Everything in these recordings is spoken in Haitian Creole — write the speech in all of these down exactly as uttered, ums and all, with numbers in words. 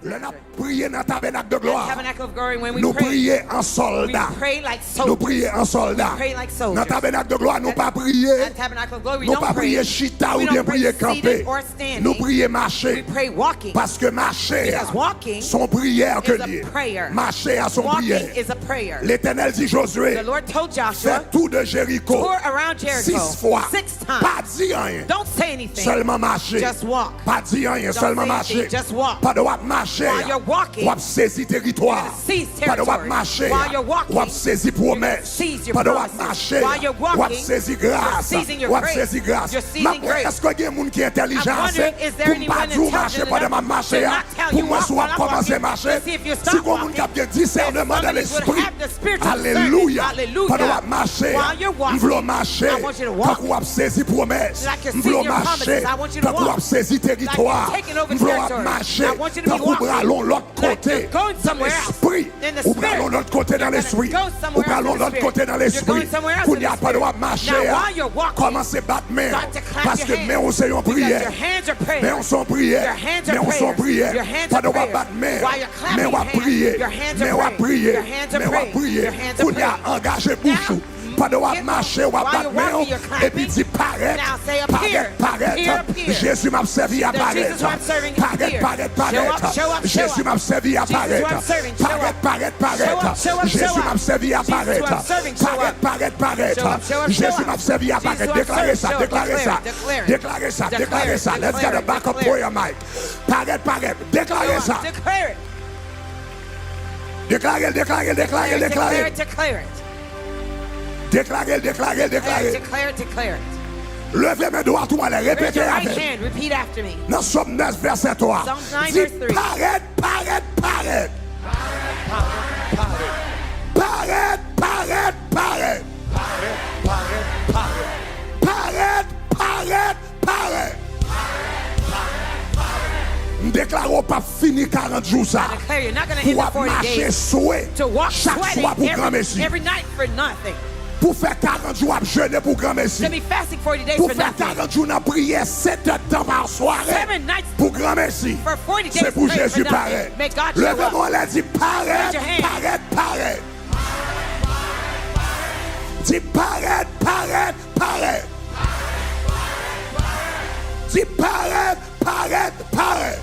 Lè n ap priye nan tabènak de glwa, nou priye an sòlda. Nou priye an sòlda. Nan tabènak de glwa, nou pa priye, nou pa priye chita oubyen priye kanpe. Nou priye mache. Paske mache a, se yon priyè ke l ye. Mache a, se yon priyè. Letènèl di Jozye, fè tou de Jeriko sis fwa. Pa di anyen. Sèlman mache. Pa di anyen, sèlman mache. Pandan w ap mache a, w ap sezi teritwa. Pandan w ap mache a, w ap sezi pwomès. Pandan w ap mache a, w ap sezi gras. W ap sezi gras. M ap wè, èske gen moun ki entèlijan ase pou m pa di w mache pandan m ap mache a? Pou m wè si w ap kòmanse mache. Si gon moun k ap gen disèneman nan lespri, alelouya, pandan w ap mache a, m vle w mache tankou w ap sezi pwomès. M vle w mache tankou w ap sezi teritwa. M vle w ap mache tankou w pral yon lòt kote nan lespri. Ou pral yon lòt kote nan lespri. Ou pral yon lòt kote nan lespri. Kounye a, pandan w ap mache a, kòmanse bat men w. Paske men w se yon priyè. Men w se yon priyè. Men w se yon priyè. Pandan w ap bat men w, men w ap priye. Men w ap priye. Men w ap priye. Kounye a, angaje bouch ou. Pandan w ap mache, w ap bat men w, epi di, parèt, parèt, parèt. Jezi m ap sèvi a parèt. Parèt, parèt, parèt. Jezi m ap sèvi a parèt. Parèt, parèt, parèt. Jezi m ap sèvi a parèt. Parèt, parèt, parèt. Jezi m ap sèvi a parèt. Deklare sa, deklare sa. Deklare sa, deklare sa. Let's get a backup prayer mic. Parèt, parèt. Deklare sa. Deklare l, deklare l, deklare l, deklare l. Deklare l, deklare l, deklare l. Leve men dwat ou anlè, repete avè m. Nan Sòm nèf vèsè twa, di, parèt, parèt, parèt. Parèt, parèt, parèt. Parèt, parèt, parèt. M deklare w p ap fini karant jou sa pou w ap mache swe chak swa pou granmesi. Pou fè karant jou ap jene pou granmesi. Pou fè karant jou nan priyè sèt èdtan pa sware pou granmesi. Se pou Jezi parèt. Leve men w anlè, di, parèt, parèt, parèt. Di, parèt, parèt, parèt. Di, parèt, parèt, parèt.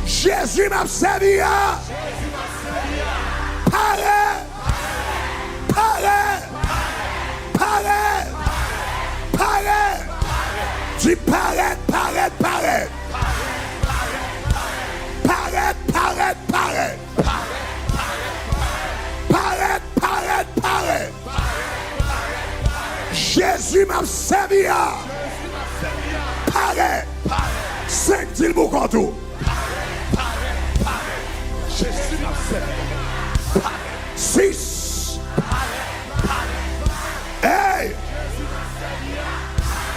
Jezi m ap sèvi a. Parèt. Parèt. Parèt. Parèt. Di, parèt, parèt, parèt. Parèt, parèt, parèt. Parèt, parèt, parèt. Jezi m ap sèvi a. Parèt. Senk, di l pou kont ou. Jezi m ap sèvi a. Sis. Hey!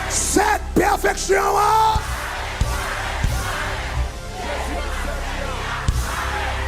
Sèt, pèfeksyon an.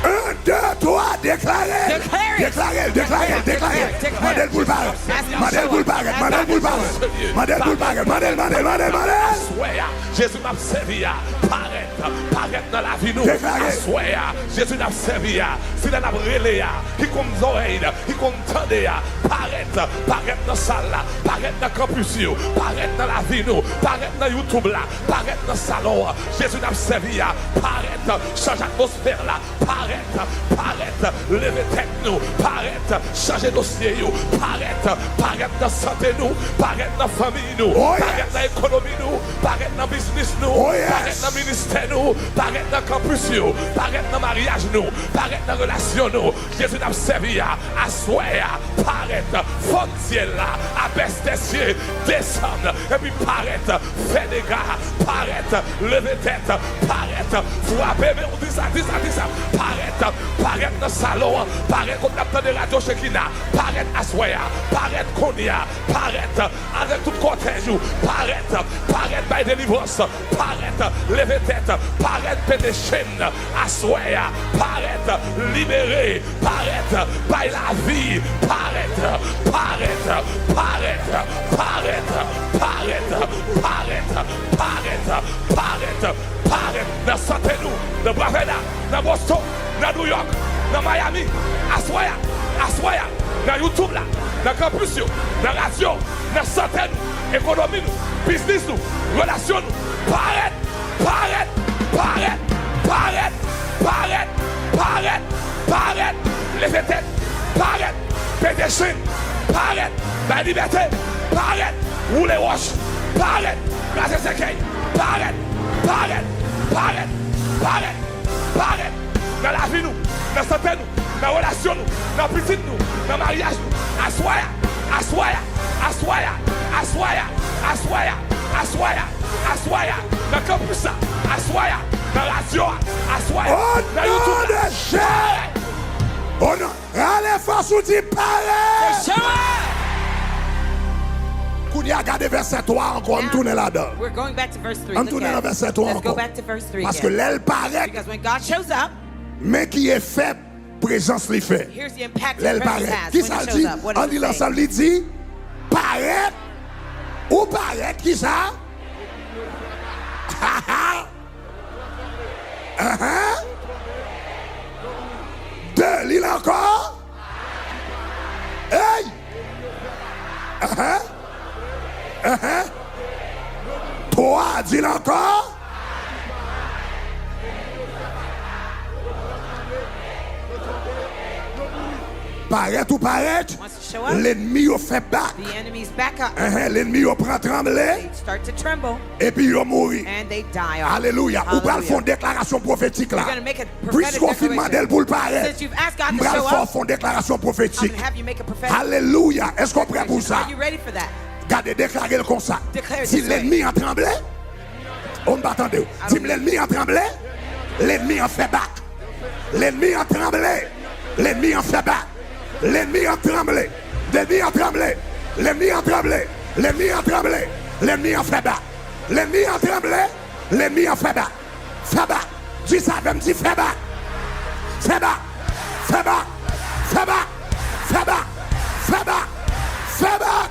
Un, de, twa, deklare l. Deklare l, deklare l, deklare l. Mande l pou l parèt. Mande l pou l parèt, mande l pou l parèt. Mande l pou l parèt, mande l, mande l, mande l, mande l. Aswè a, Jezi m ap sèvi a, parèt, parèt nan lavi nou. Deklare. Aswè a, Jezi n ap sèvi a, si lè n ap rele a, ki konn zòrèy, ki konn tande a, parèt, parèt nan sal la, parèt nan kanpis yo, parèt nan lavi nou, parèt nan YouTube la, parèt nan salon an. Jezi n ap sèvi a, parèt, chanje atmosfè la, parèt, parèt, leve tèt nou, parèt, chanje dosye yo, parèt, parèt nan sante nou, parèt nan fanmi nou, parèt nan ekonomi nou, parèt nan biznis nou, parèt nan ministè nou, parèt nan kanpis yo, parèt nan maryaj nou, parèt nan relasyon nou. Jezi n ap sèvi a, aswè a, parèt, fòm syèl la, abès dèsye, desann, epi parèt, fè dega, parèt, leve tèt, parèt, frape men w, di sa, di sa, di sa, parèt, parèt nan salon an, parèt kote n ap tande radyo Chekina, parèt aswè a, parèt kounye a, parèt avèk tout kòtèj ou, parèt, parèt bay delivrans, parèt, leve tèt, parèt, pete chenn, aswè a, parèt, libere, parèt, bay lavi, parèt, parèt, parèt, Nan sante nou, nan Braveda, nan Boston, nan New York, nan Miami, aswè a, aswè a, nan YouTube la, nan kanpis yo, nan radyo, nan sante nou, ekonomi nou, biznis nou, relasyon nou, parèt, parèt, parèt, leve tèt, parèt, pete chenn, parèt, bay libète, parèt, woule wòch, parèt, kraze sèkèy, parèt, parèt, parèt, parèt, parèt, nan lavi nou, nan sante nou, nan relasyon nou, nan pitit nou, nan maryaj nou, aswè a, aswè a, aswè a, aswè a, aswè a, aswè a, aswè a, nan kanpis la, aswè a, nan radyo a, aswè a, nan YouTube la. O non de Jezi! O non, rale fòs ou di pare! Kounye a gade vèsè twa ankò, ann tounen ladan. We're going back to verse three. Ann tounen nan vèsè twa ankò. Let's go back to verse three again. Paske lè l parèt, because when God shows up, men ki efè prezans li fè. Here's the impact the presence has when he shows up. What does it say? Lè l parèt, kisa l di? Ann li l ansanm, li di, parèt, ou parèt, kisa? Ahan. De, li la ankò. Ey! Ahan. Ahan. Twa, di l ankò. Parèt ou parèt, lènmi yo fè bak. Ahan, lènmi yo pran tranble. Epi yo mouri. Alelouya. Ou pral fè yon deklarasyon pwofetik la. Piske w fin mande l pou l parèt, m pral fè w fè yon deklarasyon pwofetik. Alelouya. Èske w prè pou sa? Gade, deklare l konsa. Di, lènmi an tranble. O, m pa tande w. Di m, lènmi an tranble. Lènmi an fè bak. Lènmi an tranble. Lènmi an fè bak. Lènmi an tranble. Lènmi an tranble. Lènmi an tranble. Lènmi an tranble. Lènmi an fè bak. Lènmi an tranble. Lènmi an fè bak. Fè bak. Di sa avè m, di fè bak. Fè bak. Fè bak. Fè bak. Fè bak. Fè bak. Fè bak.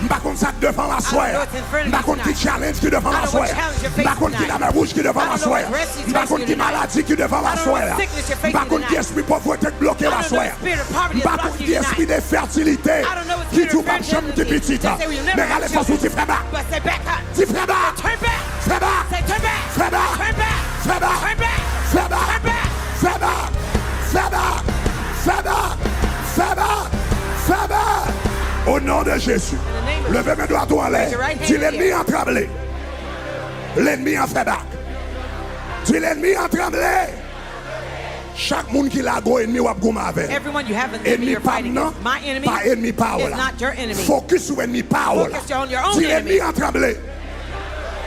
M pa konn sa k devan w aswè a. M pa konn ki challenge ki devan w aswè a. M pa konn ki lamè wouj ki devan w aswè a. M pa konn ki maladi ki devan w aswè a. M pa konn ki espri povrete k bloke w aswè a. M pa konn ki espri de fètilite ki di w p ap janm gen pitit. Men rale fòs ou di fè bak. Di fè bak. Fè bak. Fè bak. Fè bak. Fè bak. Fè bak. Fè bak. Fè bak. Fè bak. Fè bak. Fè bak. O non de Jezi. Leve men dwat ou anlè. Di, lènmi an tranble. Lènmi an fè bak. Di, lènmi an tranble. Chak moun ki la, gwo ènmi w ap goumen avè l. Ènmi pa m nan pa ènmi pa w la. Fokis sou ènmi pa w la. Di, lènmi an tranble.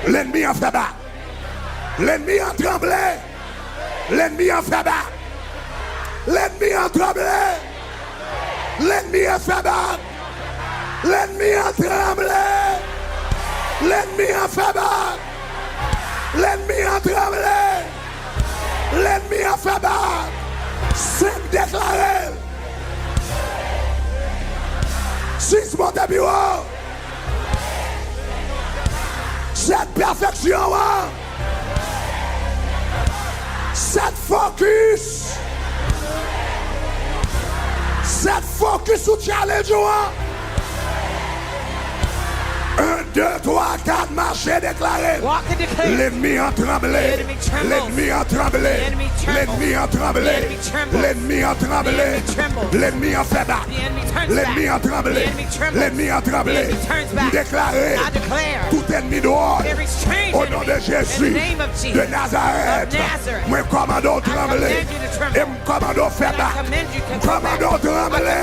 Lènmi an fè bak. Lènmi an tranble. Lènmi an fè bak. Lènmi an tranble. Lènmi an fè bak. Lènmi an tranble. Lènmi an fè bak. Lènmi an tranble. Lènmi an fè bak. Senk, deklare l. Sis, monte pi wo. Sèt, pèfeksyon an. Sèt, fokis. Sèt, fokis sou challenge ou an. En, de, twa, kat, mache, deklare. Lènmi an tranble. Lènmi an tranble. Lènmi an tranble. Lènmi an tranble. Lènmi an fè bak. Lènmi an tranble. Lènmi an tranble. M deklare tout ènmi dwòl, o non de Jezi de Nazarèt, mwen kòmande w tranble. E m kòmande w fè bak. M kòmande w tranble.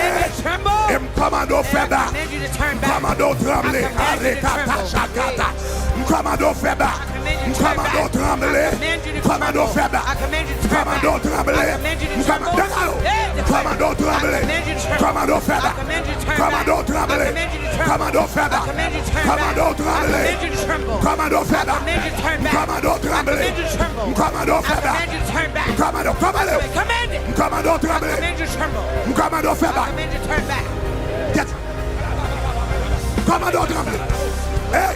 E m kòmande w fè bak. M kòmande w tranble. Arekata chakata. M kòmande w fè bak. M kòmande w tranble. M kòmande w fè bak. M kòmande w tranble. M kòmande w tranble. M kòmande w tranble. M kòmande w fè bak. M kòmande w tranble. M kòmande w fè bak. M kòmande w tranble. M kòmande w fè bak. M kòmande w tranble. M kòmande w fè bak. M kòmande w tranble. M kòmande w tranble. M kòmande w fè bak. Kòmande w tranble. Hey!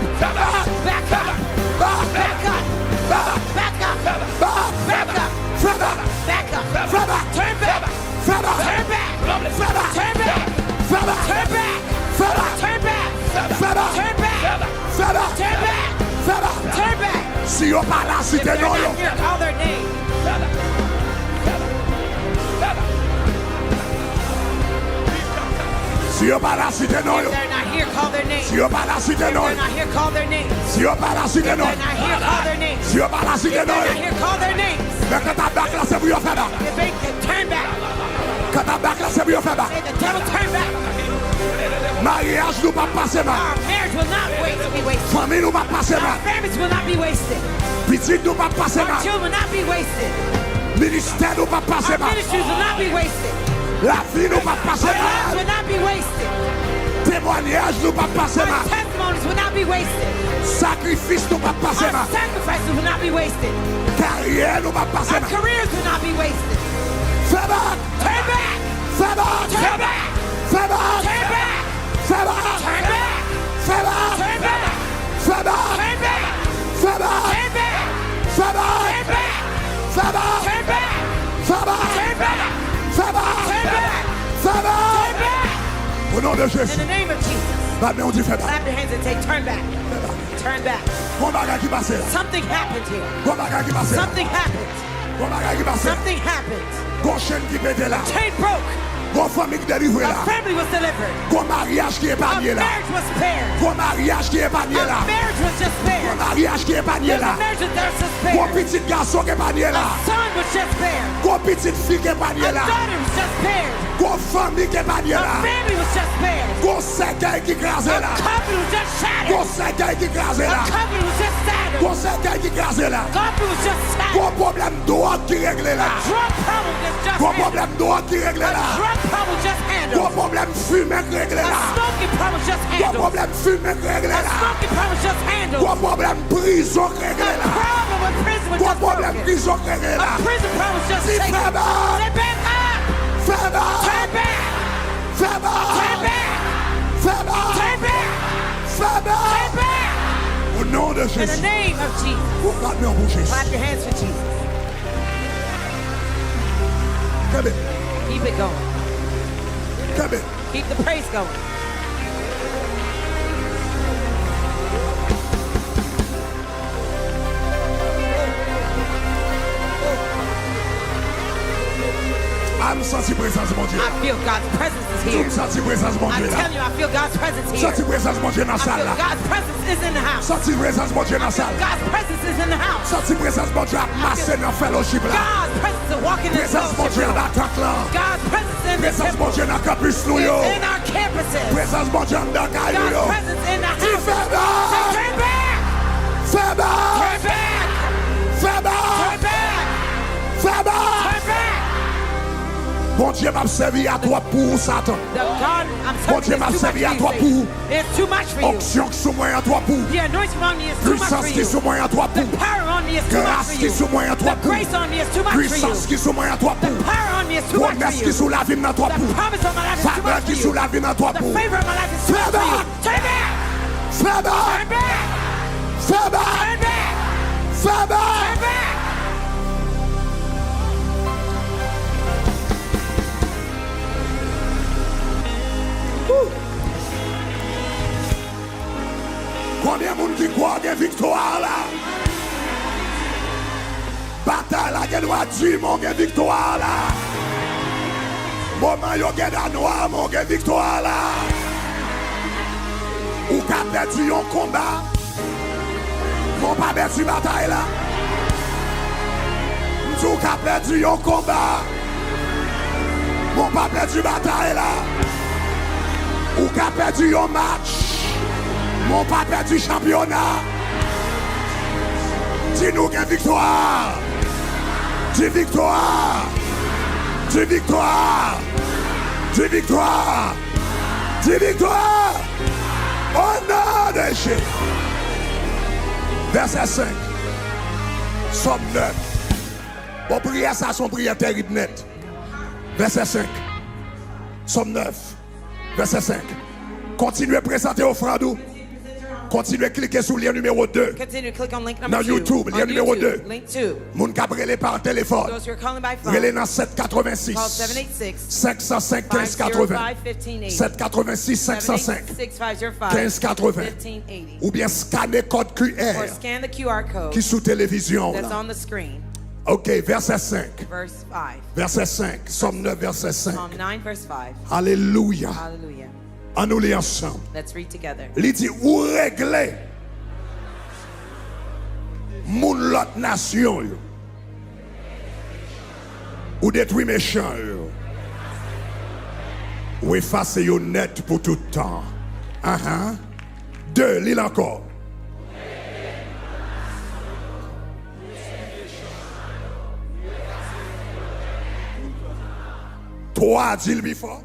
Fè bak. Back up. Back up. Back up. Back up. Back up. Fè bak. Back up. Fè bak. Turn back. Fè bak. Turn back. Fè bak. Turn back. Fè bak. Turn back. Fè bak. Turn back. Fè bak. Turn back. Fè bak. Turn back. Fè bak. Turn back. Si yo pa la, site non yo. If they're not here, call their name. Si yo pa la, site non yo. If they're not here, call their name. Si yo pa la, site non yo. If they're not here, call their name. Si yo pa la, site non yo. If they're not here, call their name. Si yo pa la, site non yo. If they're not here, call their name. Men kanta bak la, se pou yo fè bak. If they can turn back. Kanta bak la, se pou yo fè bak. Say the devil turn back. Maryaj nou p ap pase mal. Our marriage will not wait, be wasted. Fanmi nou p ap pase mal. Our families will not be wasted. Pitit nou p ap pase mal. Our children will not be wasted. Ministè nou p ap pase mal. Our ministries will not be wasted. Lavi nou p ap pase mal. Our lives will not be wasted. Temwanyaj nou p ap pase mal. Our testimonies will not be wasted. Sakrifis nou p ap pase mal. Our sacrifices will not be wasted. Karyè nou p ap pase mal. Our careers will not be wasted. Fè bak! Turn back! Fè bak! Turn back! Fè bak! Turn back! Fè bak! Turn back! Fè bak! Turn back! Fè bak! Turn back! Fè bak! Turn back! Fè bak! Turn back! Fè bak! Turn back! Fè bak! Turn back! Fè bak! Turn back! Fè bak! Turn back! Au nom de Jésus. In the name of Jesus. Bat men w di fè bak. Clap your hands and say, "Turn back." Fè bak. Turn back. Gon bagay ki pase la. Something happened here. Gon bagay ki pase la. Something happened. Gon bagay ki pase. Something happened. Gon chenn ki pete la. Chain broke. Gon fanmi ki delivre la. A family was delivered. Gon maryaj ki epanye la. A marriage was spared. Gon maryaj ki epanye la. A marriage was just spared. Gon maryaj ki epanye la. There's a marriage that was just spared. Gon pitit gason ki epanye la. A son was just spared. Gon pitit fi ki epanye la. A daughter was just spared. Gon fanmi ki epanye la. A family was just spared. Gon sèkèy ki kraze la. A covenant was just shattered. Gon sèkèy ki kraze la. A covenant was just shattered. Gon sèkèy ki kraze la. A covenant was just shattered. Gon pwoblèm dwòg ki regle la. A drug problem was just handled. Gon pwoblèm dwòg ki regle la. A drug problem was just handled. Gon pwoblèm fimen k regle la. A smoking problem was just handled. Gon pwoblèm fimen k regle la. A smoking problem was just handled. Gon pwoblèm prizon k regle la. A problem with prison was just broken. Gon pwoblèm prizon k regle la. A prison problem was just taken. Di fè bak! Say back up! Fè bak! Turn back! Fè bak! Turn back! Fè bak! Turn back! Fè bak! Turn back! Au nom de Jésus. In the name of Jesus. Ou bat men w pou Jezi. Clap your hands for Jesus. Kenbe. Keep it going. Kenbe. Keep the praise going. Ah, m santi prezans Bondye la. I feel God's presence is here. M santi prezans Bondye la. I'm telling you, I feel God's presence here. Santi prezans Bondye nan sal la. I feel God's presence is in the house. Santi prezans Bondye nan sal la. God's presence is in the house. Santi prezans Bondye ap mache nan fellowship la. God's presence is walking in the fellowship room. Prezans Bondye anba tant lan. God's presence Prezans Bondye nan kanpis nou yo. Prezans Bondye anndan kay nou yo. Di, fè bak! Fè bak! Fè bak! Fè bak! Bondye m ap sèvi a twòp pou ou, Satan. Bondye m ap sèvi a twòp pou ou. Onksyon ki sou mwen an twòp pou ou. Pwisans ki sou mwen an twòp pou ou. Gras ki sou mwen an twòp pou ou. Pwisans ki sou mwen an twòp pou ou. Pwomès ki sou lavi m nan twòp pou ou. Favè ki sou lavi m nan twòp pou ou. Fè bak! Fè bak! Fè bak! Fè bak! Woo! Konbyen moun ki kwè w gen viktwa la? Batay la gen dwa di, men w gen viktwa la. Moman yo gen dwa nwa, men w gen viktwa la. Ou ka pèdi yon konba, men w pa pèdi batay la. M di w ka pèdi yon konba, men w pa pèdi batay la. Ou ka pèdi yon match, men w pa pèdi chanpyona. Di nou gen viktwa. Di viktwa. Di viktwa. Di viktwa. Di viktwa. O non de Jezi. Vèsè senk. Sòm nèf. Bon, priyè sa se yon priyè terib nèt. Vèsè senk. Sòm nèf, vèsè senk. Kontinye prezante ofrann ou. Kontinye klike sou lyen nimewo de. Continue to click on link number nan YouTube, lyen nimewo de. Link two. Moun k ap rele pa telefòn, those who are calling by phone, rele nan sèt katrevensis, call seven eight six, senk san senk, kenz katreven. Five zero five, fifteen eighty. Sèt katrevensis, senk san senk, seven eight six, five zero five, kenz katreven. Fifteen eighty. Oubyen skane kòd Q R, or scan the Q R code, ki sou televizyon w la, that's on the screen. Ok, vèsè senk. Verse five. Vèsè senk, Sòm nèf, vèsè senk. Psalm nine, verse five. Alelouya. Hallelujah. Ann nou li ansanm. Let's read together. Li di, ou regle moun lòt nasyon yo. Ou detwi mechan yo. Ou efase yo nèt pou tout tan. Ahan. De, li l ankò. Twa, di l pi fò.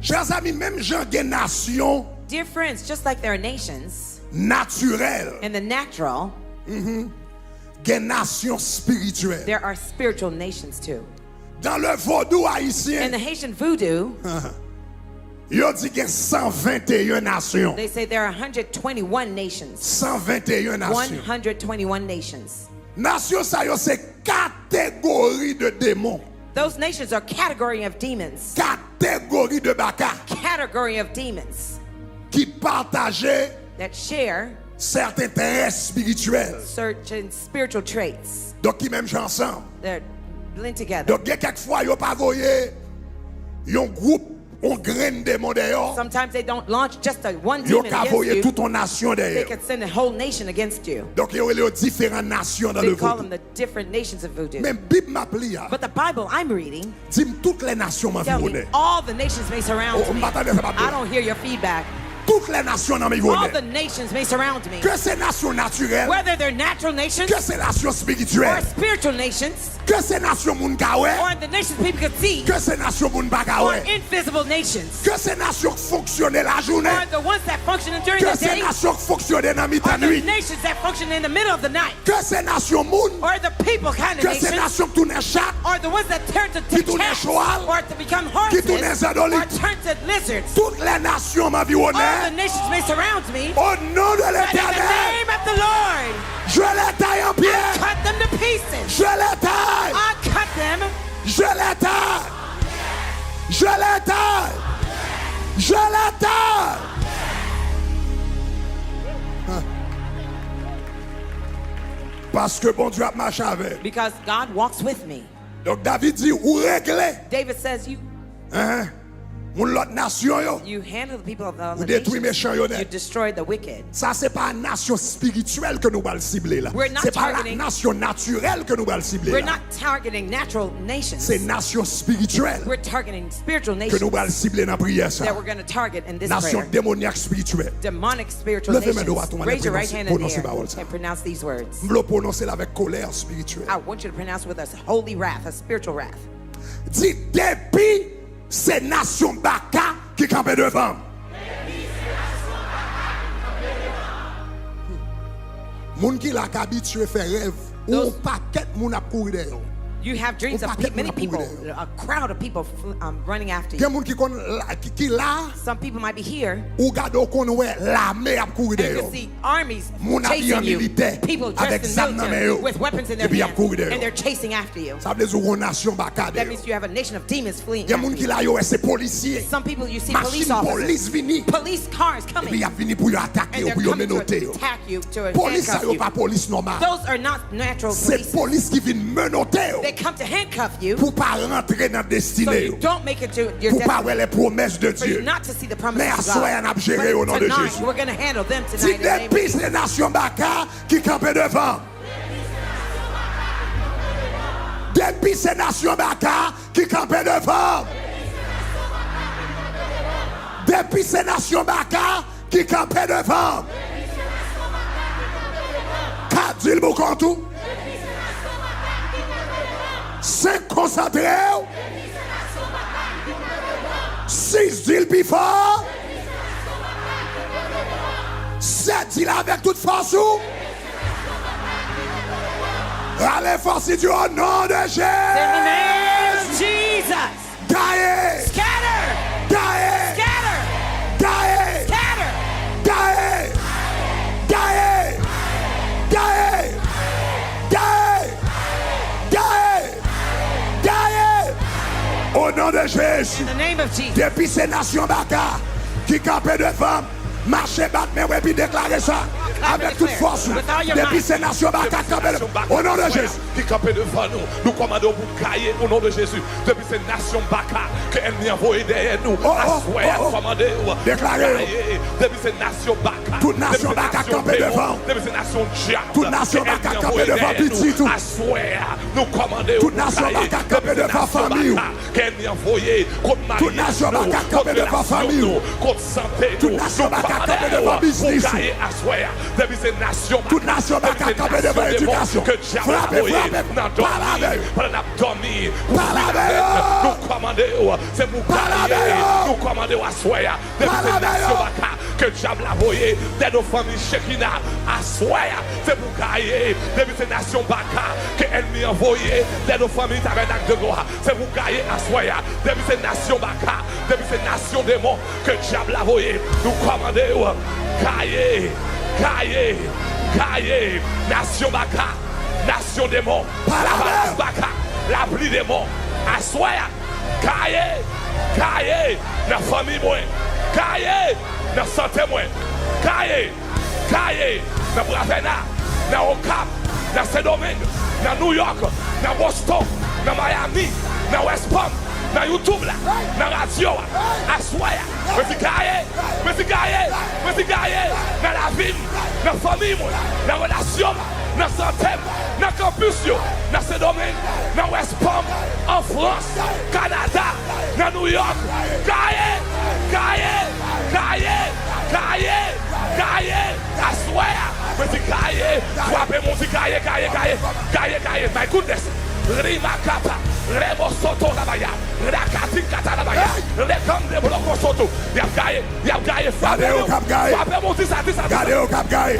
Chè zanmi, menm jan gen nasyon, dear friends, just like there are nations, natirèl, in the natural, mhm, gen nasyon espirityèl. There are spiritual nations too. Dans le vodou haïtien, in the Haitian voodoo, yo di gen san venteyen nasyon. They say there are one hundred twenty-one nations. San venteyen nasyon. One hundred twenty-one nations. Nasyon sa yo se kategori de demon. Those nations are category of demons. Kategori de baka. Category of demons. Ki pataje, that share, sèten trè espirityèl. Certain spiritual traits. Donk, ki menm jan ansanm. They're blend together. Donk, gen kèk fwa yo pa voye yon gwoup, yon grenn demon dèyè w. Sometimes they don't launch just a one demon against you. Yo ka voye tout yon nasyon dèyè w. They could send a whole nation against you. Donk, yo rele yo diferan nasyon nan le vodou. They call them the different nations of voodoo. Men Bib m ap li a, but the Bible I'm reading, di m, tout lè nasyon m anviwonnen. Tell me, all the nations may surround me. Oh, m pa tande sa, m ap di. I don't hear your feedback. Tout lè nasyon an anviwonnen. All the nations may surround me. Ke se nasyon natirèl, whether they're natural nations, ke se nasyon espirityèl, or spiritual nations, ke se nasyon moun ka wè, or the nations people could see, ke se nasyon moun pa ka wè, or invisible nations, ke se nasyon k fonksyone lajounen, or the ones that function during the day, ke se nasyon k fonksyone nan mitan nwit, or the nations that function in the middle of the night. Ke se nasyon moun, or the people kind of nations, ke se nasyon k tounen chat, or the ones that turn to, ki tounen chwal, or to become horses, ki tounen zandolit, or turn to lizards. Tout lè nasyon m anviwonnen. All the nations may surround me, o non de Letènèl, but in the name of the Lord, je les taille en pièces. I cut them to pieces. Je les taille. I cut them. Je les taille. Je les taille. Je les taille. Paske Bondye ap mache avè m. Because God walks with me. Donk, David di, ou regle. David says, you, hein? Moun lòt nasyon yo, You handle the people of the ou other detwi nations. Mechan yo You nèt. Destroy the wicked. Sa se pa nasyon espirityèl ke nou pral sible la. We're not Se pa la targeting- nasyon natirèl ke nou pral sible We're la. Not targeting natural nations. Se nasyon espirityèl We're targeting spiritual ke nou pral nations sible nan priyè sa. That we're going to target in this Nasyon prayer. Demonyak espirityèl. Demonic spiritual Leve men nations. Dwat ou ann Raise your right pwononse hand in the pwononse air pawòl sa. And pronounce these words. M vle w pwononse l avèk kolè espirityèl. I want you to pronounce with us holy wrath, a spiritual wrath. Di depi se nasyon baka ki kanpe devan m. Moun ki la ka abitye fè rèv ou yon pakèt moun ap kouri dèyè w. You have dreams of Pakèt pe- many moun ap kouri people, dèyè w. A crowd of people fl- um, running after you. Gen moun ki konn la- ki, ki la Some people might be here. Ou gade w konn wè lame ap kouri And you dèyè can w. See armies Moun abiye chasing an you. Militè People avèk dressed in zam nan men military yo. With weapons in their Epi y ap hand. Kouri dèyè And they're w. Chasing after you. Sa vle di w gen yon nasyon baka That dèyè w. Means you have a nation of demons fleeing Gen after moun ki you. La yo wè se polisye. Some people you see police Machin polis officers. Vini. Police cars coming. Epi y ap vini pou yo atake And yo, they're pou yo coming menote to yo. Attack you, to Polis sa handcuff yo you. Pa polis nòmal. Those are not natural Se police. Polis ki vin menote yo. They come to handcuff you Pou pa rantre nan so destine you yo. Don't make it to your Pou pa destiny. Wè les promesses de For you Dieu. Not to see the Men promises of aswè a n God. Ap jere yo o non de But tonight, Jezi. We're going to handle them Di tonight in the name of Depi se nasyon baka ki kanpe devan m. Depi se nasyon baka ki kanpe devan m. Depi se nasyon baka ki kanpe devan m. Ka di l pou kont ou. Senk konsantre w. Sis di l pi fò. Sèt di l avèk tout fòs ou. Rale fòs li di o non de Jezi. In the name of Jesus. Gaye. Scatter. Gaye. Scatter. Gaye. Scatter. Gaye. Gaye. Gaye. Gaye. Gaye. O non de Jezi. In the name of Jesus. Depi se nasyon baka ki kanpe devan m, mache bat men w epi deklare sa avèk tout fòs ou. Depi se nasyon baka k kanpe devan m, o non de Jezi. Ki kanpe devan nou, nou kòmande w pou gaye o non de Jezi. Depi se nasyon baka ke ènmi an voye dèyè nou, aswè a kòmande w gaye. Depi se nasyon baka, tout nasyon baka k kanpe devan w. Depi se nasyon dyab, tout nasyon baka k kanpe devan pitit ou. Aswè a nou kòmande w pou gaye. Depi se nasyon baka k kanpe devan fanmi w. Ke ènmi an voye kont maryaj nou, kont relasyon nou, kont sante nou, nou kòmande w pou gaye aswè a. Depi se nasyon baka, depi se nasyon demon ke dyab la voye nan dòmi, pandan n ap dòmi, pou fè nou, nou kòmande w, se pou gaye. Nou kòmande w aswè a. Depi se nasyon baka ke dyab la voye dèyè fanmi Chekina, aswè a se pou gaye. Depi se nasyon baka ke ènmi an voye dèyè fanmi Tabènak de Glwa, se pou gaye aswè a. Depi se nasyon baka, depi se nasyon demon ke dyab la voye, nou kòmande w gaye, gaye, gaye. Nasyon baka, nasyon demon, lapalas baka, lapli demon, aswè a. Gaye, gaye nan fanmi mwen. Gaye nan sante mwen. Gaye, gaye nan Bravèna, nan Okap, nan Sendomeng, nan Nouyòk, nan Boston, nan Miami, nan West Palm, nan YouTube la, nan radyo a. Aswè a, mwen di gaye, mwen di gaye, mwen di gaye nan lavi m, nan fanmi mwen, nan relasyon m, nan sante m, nan kanpis yo, nan Sendomeng, nan West Palm, an Frans, Kanada, nan Nouyòk. Gaye, gaye, gaye, gaye, gaye. Aswè a, mwen di gaye. Frape moun, di gaye, gaye, gaye, gaye, gaye. My goodness. Rimakapa, rebo soto labaya, rakati kata labaya, lekande bloko soto. Y ap gaye, y ap gaye. Frape moun, frape moun, di sa, di sa, di sa. Gade yo k ap gaye.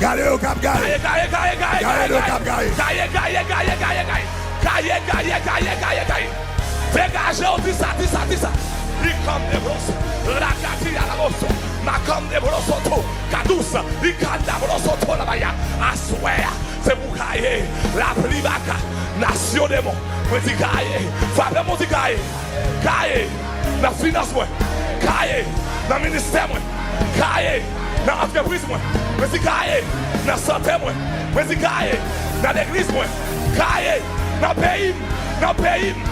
Gade yo k ap gaye. Gaye, gaye, gaye, gaye, gaye, gaye. Gaye, gaye, gaye, gaye, gaye, gaye. Gaye, gaye, gaye, gaye, gaye. Degaje w, di sa, di sa, di sa. Likande blos, rakati alaboso, makande blosoto, kadous, likanda blosoto labaya. Aswè a, se pou gaye, lapli baka, nasyon demon. Mwen di gaye, frape moun, di gaye. Gaye nan finans mwen. Gaye nan ministè mwen. Gaye nan antrepriz mwen. Mwen di gaye nan sante mwen. Mwen di gaye nan legliz mwen. Gaye nan peyi m. Nan peyi m.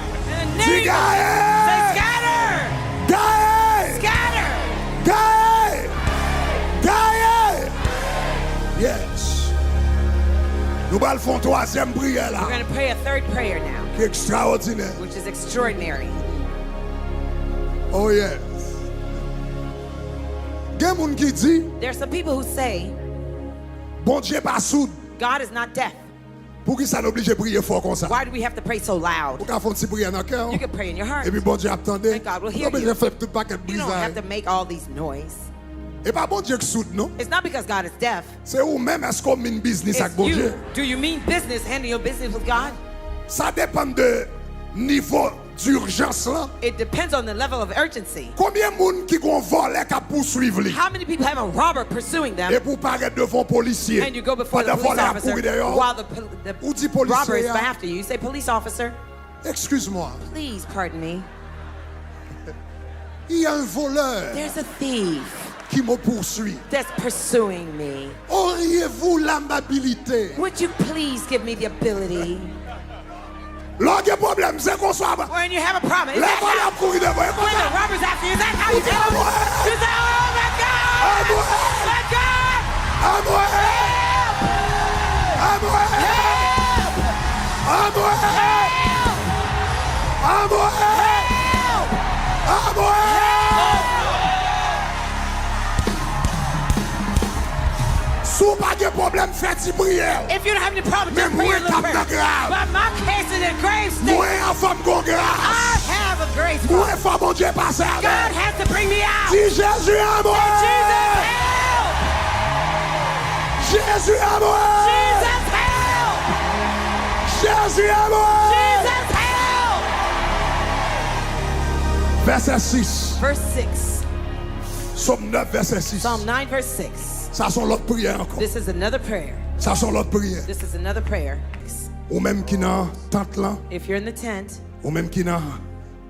Di gaye! Say, "Scatter! Gaye! Scatter! Gaye! Gaye!" Yes. Nou pral fè yon twazyèm priyè la. We're going to pray a third prayer now, Ki ekstraòdinè. Which is extraordinary. Oh yes. Gen moun ki di, There are some people who say, Bondye pa soud. "God is not deaf." Poukisa n oblije priye fò konsa? Why do we have to pray so loud? Ou ka fè yon ti priyè nan kè w. You can pray in your heart. Epi Bondye ap tande. And God will hear you. Ou pa bezwen fè tout pakèt brizay. You don't have to make all these noise. E pa Bondye k soud, non. It's not because God is deaf. Se ou menm, èske w mean biznis ak Bondye? It's you. Do you mean business, handling your business with God? Sa depann de nivo dijans lan. It depends on the level of urgency. Konbyen moun ki gon vòlè k ap pouswiv li? How many people have a robber pursuing them? Epi w parèt devan yon polisye pandan vòlè a ap kouri dèyè w. And you go before the police officer while the pol-, the robber is after you. Ou di polisye a, You say, "Police officer, excuse-moi, please pardon me. Il y a un voleur qui me poursuit. There's a thief that's pursuing me. Auriez-vous l'amabilité?" Would you please give me the ability? Lè w gen pwoblèm, se konsa. When you have a problem, is that how, lè vòlè ap kouri devan, e konsa. When the robber's after you, is that how you tell them? You say, "Oh my God! Anmwey! My God! Anmwey! Help! Anmwey! Help! Anmwey! Help! Anmwey! Help! Anmwey! Help! Si w pa gen pwoblèm, fè ti priyè w. If you don't have any problem, just pray your little prayer. Men mwen k ap nan grav. But my case is in grave state. Mwen an fò m gon gras. I have a grace problem. Mwen fò Bondye pase avè m. God has to bring me out. Di, "Jezi, anmwey!" Say, "Jesus, help!" Jezi, anmwey! Jesus, help! Jezi, anmwey! Jesus, help! Vèsè sis. Verse six. Sòm nèf, vèsè sis. Psalm nine, verse six. Sa se yon lòt priyè ankò. This is another prayer. Sa se yon lòt priyè. This is another prayer. Ou menm ki nan tant lan, If you're in the tent, ou menm ki nan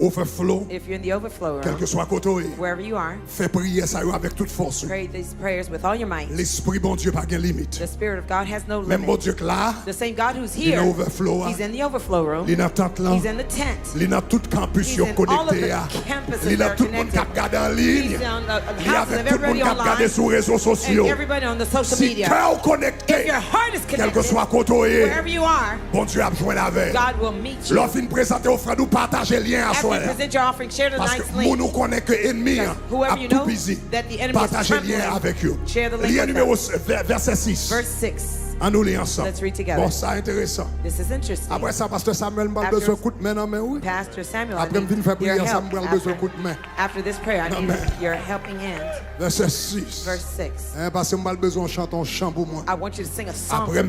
overflow, if you're in the overflow room, kèlkeswa kote w ye, wherever you are, fè priyè sa yo avèk tout fòs ou. Pray these prayers with all your might. Lespri Bondye pa gen limit. The Spirit of God has no limit. Menm Bondye k la, The same God who's here, li nan overflow a, He's in the overflow room. Li nan tant lan, He's in the tent. Li nan tout kanpis yo konekte a. He's in all of the campuses that are connected. Li nan tout moun k ap gade an liy. He's on the, the houses of everybody online. Li avèk tout moun k ap gade sou rezo sosyo. And everybody on the social media. Si kè w konekte, If your heart is connected, kèlkeswa kote w ye, wherever you are, Bondye ap jwenn avè w. God will meet you. Lè w fin prezante ofrann ou, pataje lyen aswè a. After you present your offering, share tonight's link. Paske moun ou konnen ke ènmi an ap tou bizi, pataje lyen avèk yo. Because whoever you know that the enemy is just trembling, share the link with them. Lyen nimewo s-, vè-, vèsè sis. Verse six. Ann nou li ansanm. Let's read together. Bon, sa enteresan. This is interesting. Apre sa, pastè Samuel, m pral bezwen kout men nan men w, wi. After Pastor Samuel, I need your help. Apre m fin fè priyè sa, m pral bezwen kout men. After this prayer, I need your helping hand. Nan men. Vèsè sis. Verse six. Hein, paske m pral bezwen w chante yon chan pou mwen. I want you to sing a song for me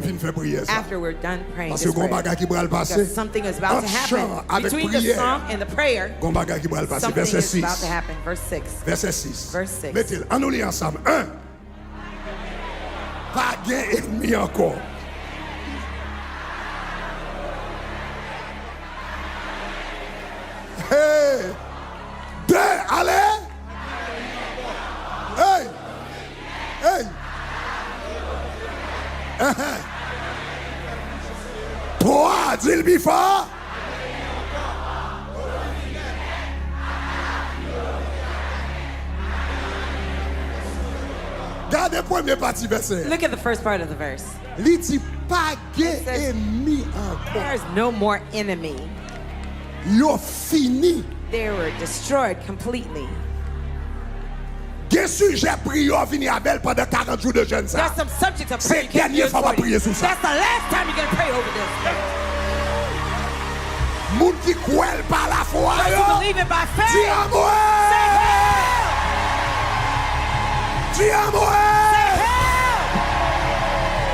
after we're done praying this prayer. Apre m fin fè priyè sa. Paske gon bagay ki pral pase. Because something is about to happen. Ant chan avèk priyè. Between the song and the prayer, gon bagay ki pral pase. Vèsè sis. Something is about to happen. Verse six. Vèsè sis. Verse six. Mete l. Ann nou li ansanm. En. Pa gen ènmi ankò. Hey! De, ale! Hey! Hey! Enhen. Twa, di l pi fò. Gade premye pati vèsè a. Look at the first part of the verse. Li di, "Pa gen ènmi ankò." It says, "There's no more enemy." Yo fini. They were destroyed completely. Gen sijè priye w vini avè l pandan karant jou de jèn sa. There's some subjects of prayer you can't do in forty. Se dènye fwa w ap priye sou sa. That's the last time you're gonna pray over this. Moun ki kwè l pa lafwa yo, di amwè! Those who believe it by faith, say, "Help!" Di amwè! Say, "Help!"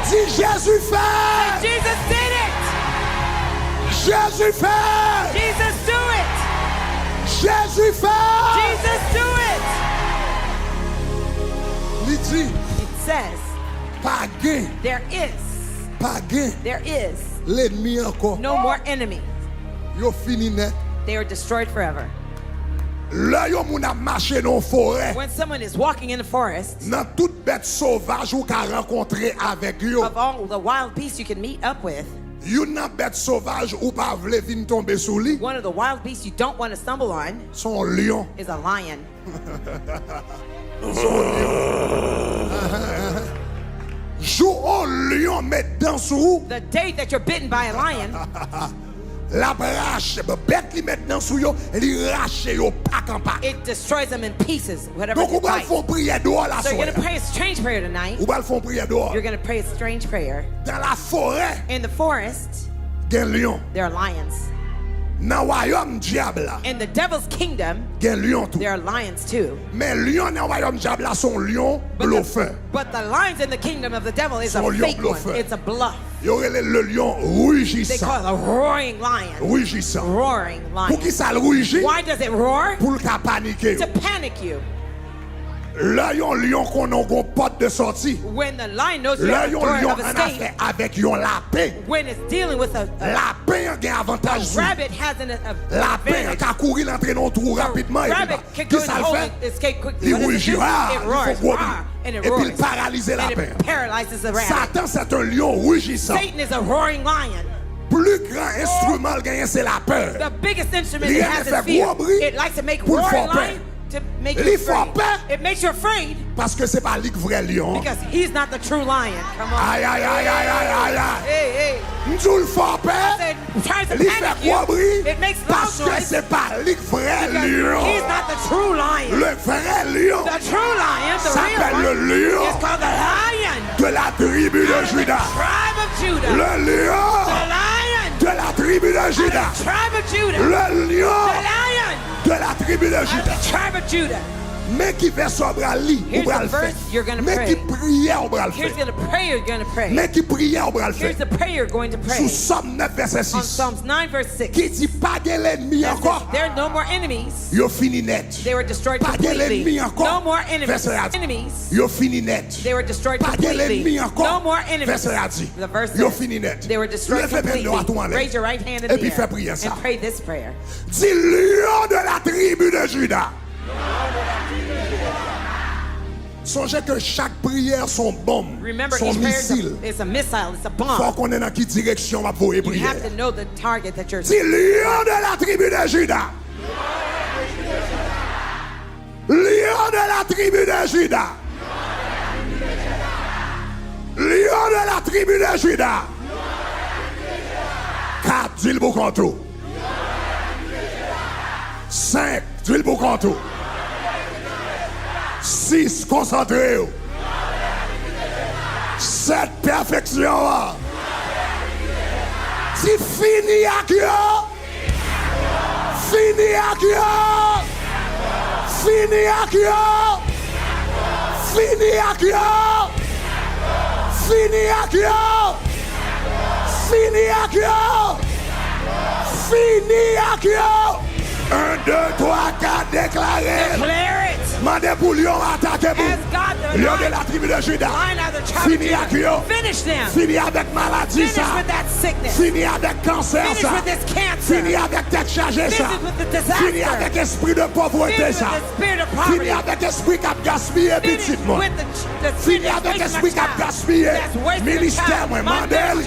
Di, "Jezi fè!" Say, "Jesus did it!" Jezi fè! Jesus do it! Jezi fè! Jesus do it! Li di, it says, pa gen, there is, pa gen, there is, lènmi ankò. No more enemy. Yo fini nèt. They are destroyed forever. Lè yon moun ap mache nan yon forè, when someone is walking in the forest, nan tout bèt sovaj ou ka rankontre avèk yo, of all the wild beasts you can meet up with, youn nan bèt sovaj ou pa vle vin tonbe sou li, one of the wild beasts you don't want to stumble on, se yon lyon, is a lion. Se yon lyon. Jou yon lyon met dan sou ou, the day that you're bitten by a lion, l ap rache, bèt li met dan sou yo, li rache yo pak an pak. It destroys them in pieces, whatever it bites. Donk, ou pral fè yon priyè dwòl aswè a. So you're gonna pray a strange prayer tonight. Ou pral fè yon priyè dwòl. You're gonna pray a strange prayer. Nan laforè, in the forest, gen lyon. There are lions. Nan wayòm dyab la, in the devil's kingdom, gen lyon tou. There are lions too. Men lyon nan wayòm dyab la se yon lyon blofè. But the, but the lions in the kingdom of the devil is a fake one. Se yon lyon blofè. It's a bluff. Yo rele le lion rugisan. They call it a roaring lion. Rugisan. Roaring lion. Poukisa l ruji? Why does it roar? Pou l ka panike yo. To panic you. Lè yon lyon konnen w gon pòt de sòti, when the lion knows you have a door of escape, lè yon lyon annafè avèk yon lapen, when it's dealing with a, a, lapen an gen avantaj sou li. A rabbit has an, a, advantage. Lapen an ka kouri, l antre nan yon twou rapidman, epi l pa, kisa l fè? The rabbit can go in the hole and escape quickly. What does it do? Li ruji, ah, li fè yon gwo bri. It roars, ah, and it roars. Epi l paralize lapen an. And it paralyzes the rabbit. Satan, c'est un lion rugissant. Satan is a roaring lion. Pli gran enstriman l genyen, se lapè. The biggest instrument it has is fear. Li renmen fè gwo bri pou l fè w pè. It likes to make roaring lion to make you afraid. Li fè w pè. It makes you afraid. Paske se pa li k vrè lyon an. Because he's not the true lion. Come on. Ay, ay, ay. Hey, hey. M di w l fè w pè. I said, tries to panic you. Li fè gwo bri. It makes loud noise. Paske se pa li k vrè lyon an. Because he's not the true lion. Le vrè lyon, the true lion, the real one, s'appelle le lion, is called the lion, de la tribu de Juda. Out of the tribe of Judah. Le lion, the lion, de la tribu de Juda. Out of the tribe of Judah. Le lion, the lion, de la tribu de Juda. Out of the tribe of Judah. Men ki vèsè w pral li, ou pral fè. Here's the verse you're gonna pray. Men ki priyè w pral fè. Here's the prayer you're gonna pray. Men ki priyè w pral fè. Here's the prayer you're going to pray. Sou Sòm nèf vèsè sis. On Psalms nine verse six. Ki di, pa gen lènmi ankò. That says, "There are no more enemies." Yo fini nèt. They were destroyed completely. Pa gen lènmi ankò. No more enemies. Vèsè a di, enemies. Yo fini nèt. They were destroyed completely. Pa gen lènmi ankò. No more enemies. Vèsè a di, the verse says, yo fini nèt. They were destroyed completely. Leve men w tou anlè. Raise your right hand in the air. Epi fè priyè sa. And pray this prayer. Di, lion de la tribu de Juda. Sonje ke chak priyè se yon bonm, se yon misil. Remember, each prayer is a, is a missile, it's a bomb. Fò w konnen nan ki direksyon w ap voye priyè a. You have to know the target that you're... Di, lion de la tribu de Juda. Lion de la tribu de Juda. Lion de la tribu de Juda. Kat, di l pou kont ou. Senk, di l pou kont ou. Sis, konsantre w. Sèt, pèfeksyon an. Di, fini ak yo. Fini ak yo. Fini ak yo. Fini ak yo. Fini ak yo. Fini ak yo! Fini ak yo! En, de, twa, kat, deklare! Declare it! Mande pou lyon atake pou... Ask God to arise. Lion de la tribu de Juda. Lion of the tribe of Judah. Fini ak yo. Finish them. Fini avèk maladi sa. Finish with that sickness. Fini avèk kansè sa. Finish with this cancer. Fini avèk tèt chaje sa. Finish with the disaster. Fini avèk espri de povrete sa. Finish with the spirit of poverty. Fini avèk espri k ap gaspiye pitit mwen. Finish with the Fini avèk espri k ap gaspiye ministè mwen, mande l.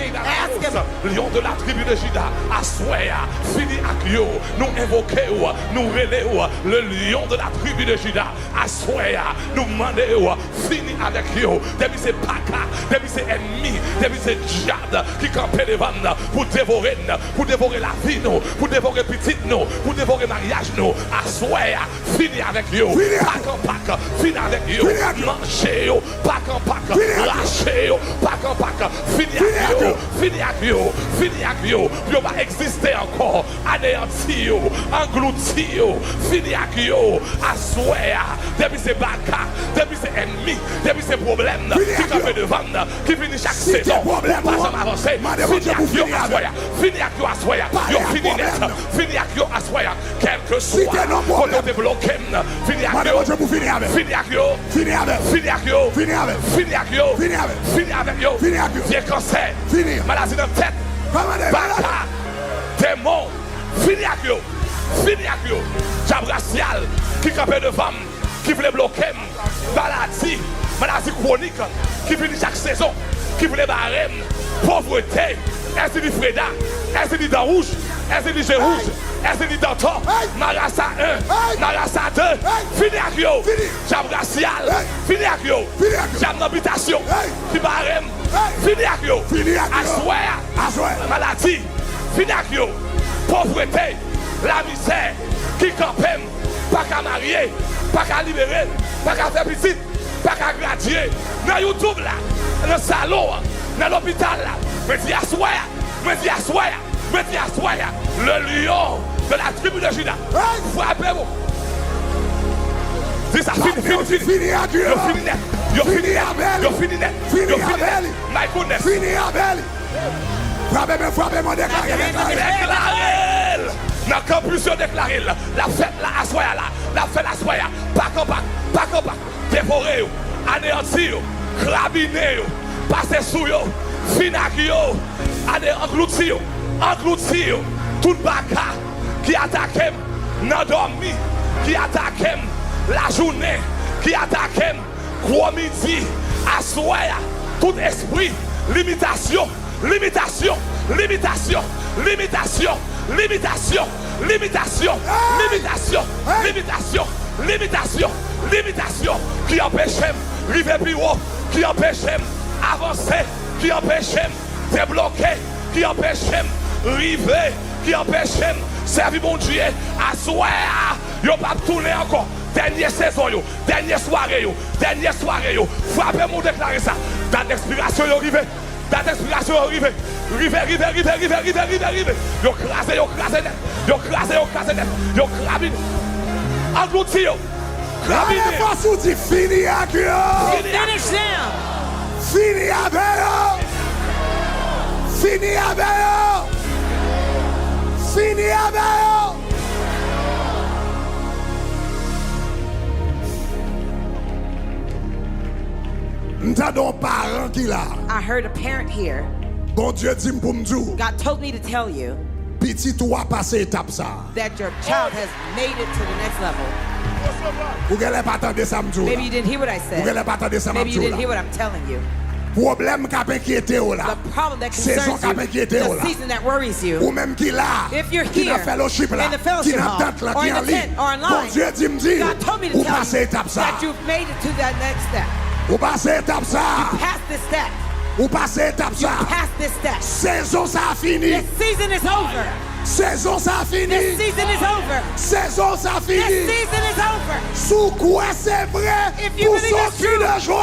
Lion de la tribu de Juda, aswè a, fini ak yo. Nou envoke w, nou rele w, le lion de la tribu de Juda. Aswè a, nou mande w, fini avèk yo. Depi se paka, depi se ènmi, depi se dyab ki kanpe devan n pou devore n, pou devore lavi nou, pou devore pitit nou, pou devore maryaj nou, aswè a, fini avèk yo. Pak an pak, fini avèk yo. Manje yo, pak an pak, rache yo, pak an pak. Fini ak yo, fini ak yo, fini ak yo. Pou yo pa egziste ankò. Aneyanti yo, anglouti yo, fini ak yo. Aswè a, depi se baka, depi se ènmi, depi se pwoblèm ki kanpe devan n, ki vini chak sezon, ou pa janm avanse, fini ak yo aswè a. Fini ak yo aswè a. Yo fini nèt. Fini ak yo aswè a. Kèlkeswa kote w te bloke m, fini ak yo. Fini ak yo. Fini avèk yo. Fini ak yo. Fini avèk yo. Fini avèk yo. Fini avèk yo. Fini ak yo. Vye kansè. Fini. Maladi nan tèt. Baka. Demon. Fini ak yo. Fini ak yo. Dyab rasyal ki kanpe devan m, ki vle bloke m. Maladi. Maladi kwonik ki vini chak sezon, ki vle bare m. Povrete. Èske li Freda? Èske li Dan Wouj? Èske li Je Wouj? Èske li Danton? Marasa en, Marasa de. Fini ak yo. Dyab rasyal. Fini ak yo. Dyab nan bitasyon ki bare m. Fini ak yo. Aswè a. Maladi. Fini ak yo. Povrete. Lamizè ki kanpe m. Pa ka marye. Pa ka libere. Pa ka fè pitit. Pa ka gradye. Nan YouTube la. Nan salon an. Nan lopital la. Mwen di aswè a. Mwen di aswè a. Mwen di aswè a. Le lion de la tribu de Juda. Frape m. Di sa, fini, fini, fini. Yo fini nèt. Yo fini nèt. Yo fini nèt. Yo fini nèt. My goodness. Fini avè li. Frape men, frape men, deklare, deklare. Deklare l. Nan kanpis yo deklare l. L ap fèt la aswè a la. L ap fèt aswè a. Pak an pak. Pak an pak. Devore yo. Aneyanti yo. Krabinen yo. Pase sou yo. Fin ak yo. Ane, anglouti yo. Anglouti yo. Tout baka ki atake m nan dòmi, ki atake m lajounen, ki atake m gwo midi, aswè a, tout espri limitasyon, limitasyon, limitasyon, limitasyon ki anpeche m rive pi wo, ki anpeche m avanse, ki anpeche m debloke, ki anpeche m rive, ki anpeche m sèvi Bondye. Aswè a, yo p ap tounen ankò. Dènye sezon yo, dènye sware yo, dènye sware yo. Frape m, ou deklare sa. Dat ekspirasyon yo rive. Dat ekspirasyon yo rive. Rive, rive, rive, rive, rive, rive, rive. Yo kraze, yo kraze nèt. Yo kraze, yo kraze nèt. Yo krabine. Anglouti yo. Krabine. Gade fòs ou di fini ak yo. Fini ak Finish them. Fini avè yo. Fini avè yo. Fini avè yo. M tande yon paran ki la. I heard a parent here. Bondye di m pou m di w. God told me to tell you Pitit ou a pase etap sa a. That your child has made it to the next level. Ou genlè pa tande sa m di w la. Maybe you didn't hear what I said. Ou genlè pa tande sa m ap di w la. Maybe you didn't hear what I'm telling you. Pwoblèm k ap enkyete w la. The problem that concerns you, sezon k ap enkyete w la, the season that worries you, ou menm ki la, if you're here, ki nan fellowship la, in the fellowship hall, ki nan tant lan, or ki in the tent, or online, Bondye di m di w, God told me to tell you that you've made it to that next step. Ou pase etap sa a. You passed this step. Ou pase etap sa a. You passed this step. Sezon sa a fini. This season is over. Sezon sa a fini. This season is over. Sezon sa a fini. This season is over. Si w kwè se vre, if you believe it's true, pou sòti de Jozye.